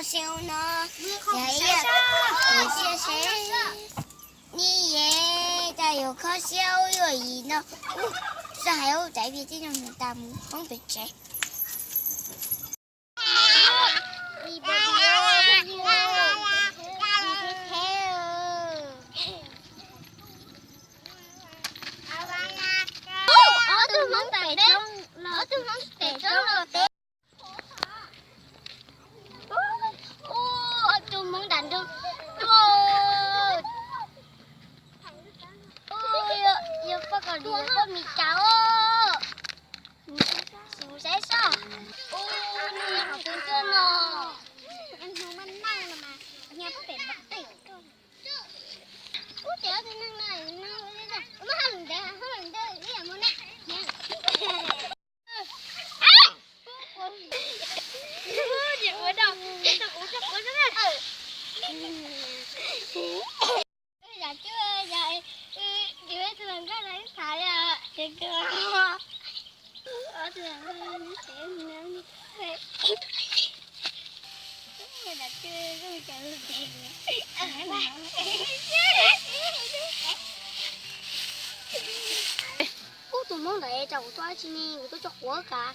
Xyoo no, yog ib yam kuv sia seb, nej yeej tau yuav kho siab ua luaj li no. Ub, txawj hais ub, tsam ib pliag tib neeg mus tas mus poob pem tsev. Ob tug Hmoob pem roob, ob tug Hmoob pem roob los teb. Ub, ob tug Hmoob nram nroog tuaj. Ub, yog poj Kaus Lim los poj Mes Kas os. Sim mus saib seb. Ub, nws nyob qhov twg tuaj no. Ub, ces ob tug neeg no, muab hauj lwm ntev, hauj lwm ntev ib yam mus na. Ub, tus Hmoob ntawd tsa kuv tuaj tsi ne, kuv tuaj tso quav kav.